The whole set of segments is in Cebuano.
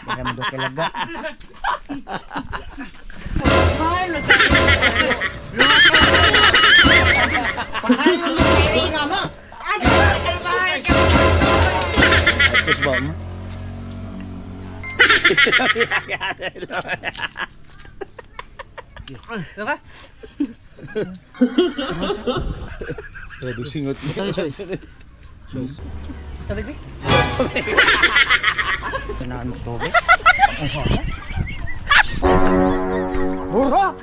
Dara mo kay laga. Pakayon mo kay nga mo. Ay, salbahe. Tapos ba mo? Ka? Grabe singot mo. Tubig ba? Ganahan mo tubig. Hurra!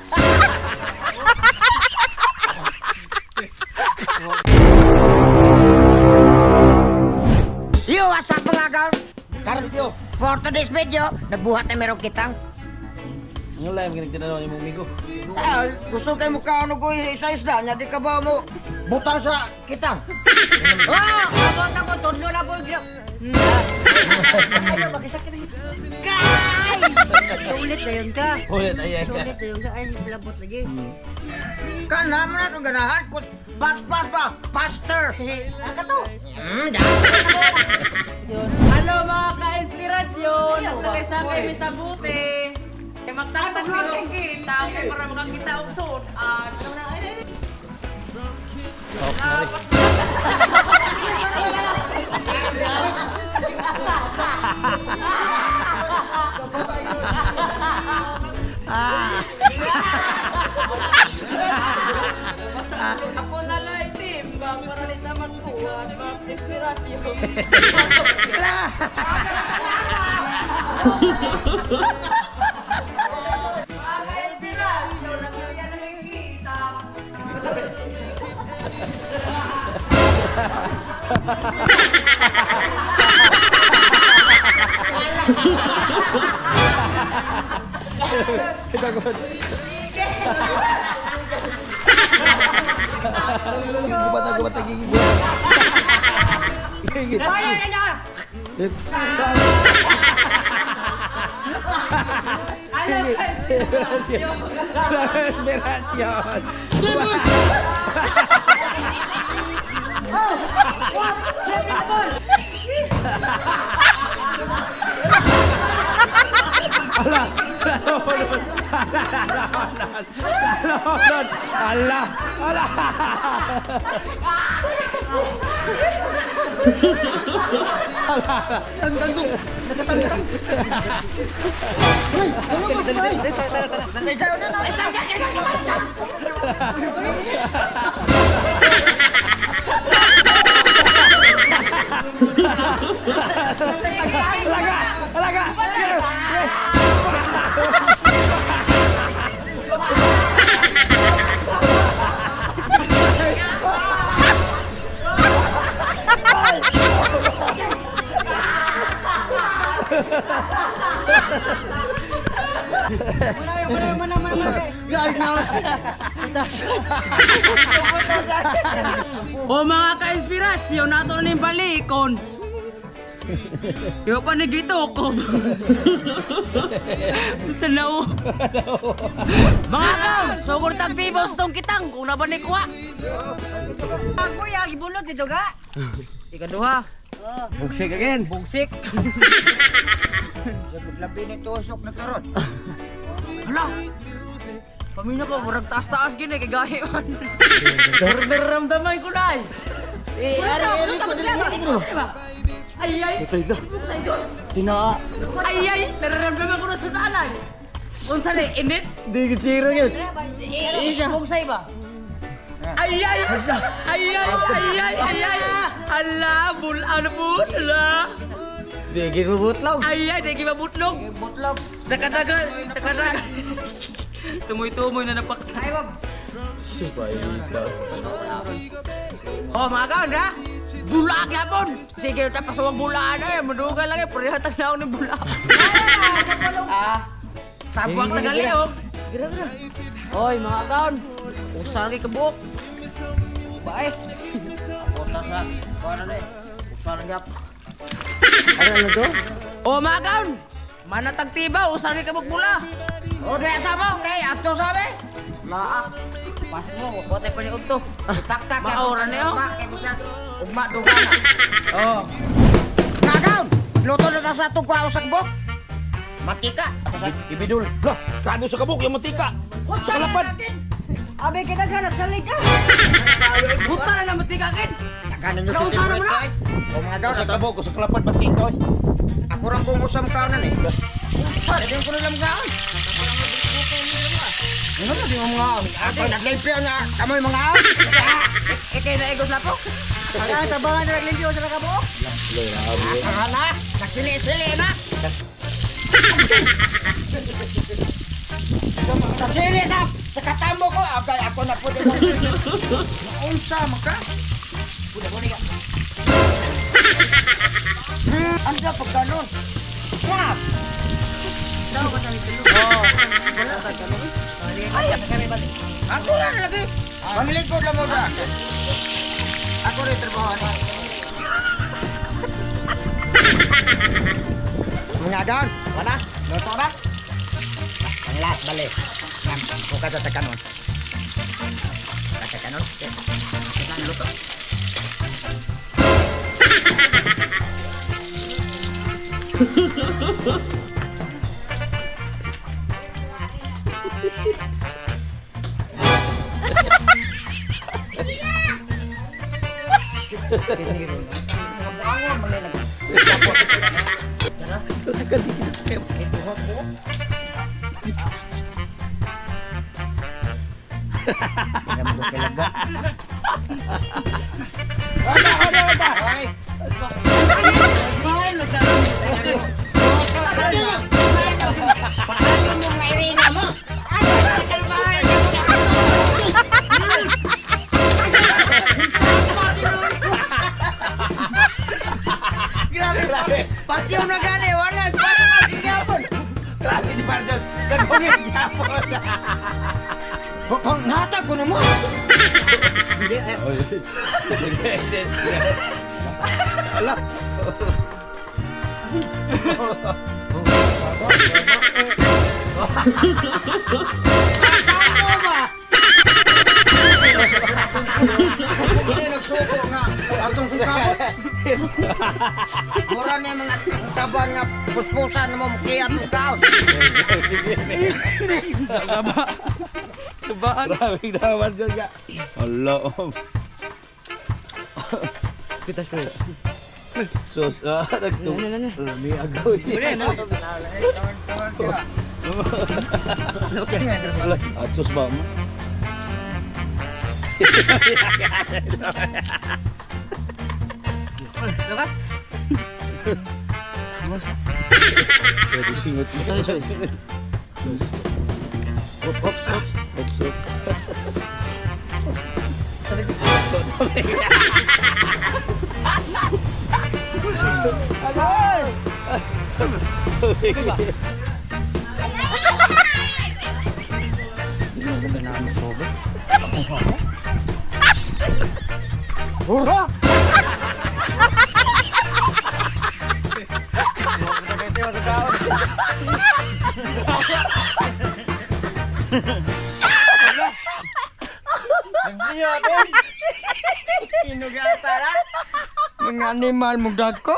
Yo, what's up mga kaon? Karon for today's video, nagbuhat na meron kitang. Ang laim ka nagtinanaw yung migo. Ah, gusto kay mo kaon og isa isda nya di ka ba mo butang sa kitang. Oh, abot ako tudlo na po. Ayaw, mag-isa ka na. Kay! Sulit na yun ka. Ulit ay ay. Sulit na yun ka. Ay, labot lagi. Kana mo na kung ganahan ko pas pas pa, faster. Ang kato. Hello mga ka-inspirasyon! Nagsakay-sakay mi sa buti. Kay magtatag mi og kita kay para makakita og suot-an. Basta ako na lang team ba para ni sa magkuha mga inspirasyon. Mga ka-inspirasyon, nagkuya na kita. Gubat na gubat na gigig. Gigig. Ay, ay, ay! Hello ka-inspirasyon! Inspirasyon. Ala! Ala! Ala! Alaga! Alaga! O mga ka-inspirasyon, ato na yung balikon. Yo pa ni gitukob. Basta na o. Mga kam, sugor tag tibos tong kitang kung na ba ni kuha. Ako ya, gibulot dito ka. Ikaduha, Bugsik again. bugsik. Sa labi ni tusok na karon. Hala. Pamina pa, murag taas-taas gini kay gahi man. Nararamdaman ko na ay. Eh, ari, ari, Ay ay, Sina. ay ay, nararamdaman ko na sa tanay. Unsa ni init? Di sira yun. Bugsay ba? Ay ay! Ay ay! Ay ay! Ay ay! Ala! Bul! Ano po? Ala! Di gibubutlog. Ay ay! Di gimabutlog! Butlog. Sa kadagan! Sa kadagan! Tumoy-tumoy na napaktan. Ay, wag. Oh, mga kaon ha? Bula gyapon! Sige, ta pasawang bulaan ay. Madugal lang eh. Pareha tag naon ng bula. Ah, sabuang tagali oh. Gira gira. Oy, mga kaon. Usar kay kabuok. Bye. Buta sa kuan na eh. Usa na gyap. Ano to? Oh, mga kaon. Manatag tiba, usar kay kabuk bula. O di sa mo kay ato sabi. Naa. Pas mo, kuwatay pa ni Udto. Taktak Maora niyo. Ugma kay bisag ugma duga na. Oh. Kagaw. Luto na ta sa atong kuha sa kabok. Mantika. Ato sa Ibidul. Lah, kano sa kabok yung mantika. Sa kalapad. Abi kita ka nagsalig ka. Buta na naman tikakin. Taganan nyo Naunsa na mo na? O mga gaw, Sa sa kabok sa kalapad mantika oy. Ako rang kung usam kaunan eh. Unsa? Di ko nilang gaon. Ano na di mo mga aon? Ako naglimpyo na kamoy mga aon. Ikay na egos na po. Ang tabangan na naglimpyo sa kabo. Saka na, nagsili-sili na. Nagsili na sa katambo ko. Agay ako na po din. Naunsa man ka? Anda pag ganun. Wap! Ay, Ako na lagi. Panglingkod lang mo ba? Ako rin trabaho ano. Mga doon, wala? Luto na? Ang last bali. Yan, buka sa takanon. Sa takanon. Saan luto? Ay! Paano mo nga irina mo? Grabe. Pati yung nagani, wala. Pati pati Grabe si Parjos. Gagawin niya po. Panghatag ko na mo. Ala. Hindi nagsuko nga. Atong kukabot. Mura na yung mga taban nga puspusan mo mukiat ng kaon. Tubaan. Grabe naman yun nga. Ala. oh. Kita ko. Sus, ah, nagtu. Lami agaw. Ala, atsos ba mo? Luka? Pwede singot mo. Ops, ops, ops. Ops, ops. Hurra! Mga animal mo dagko.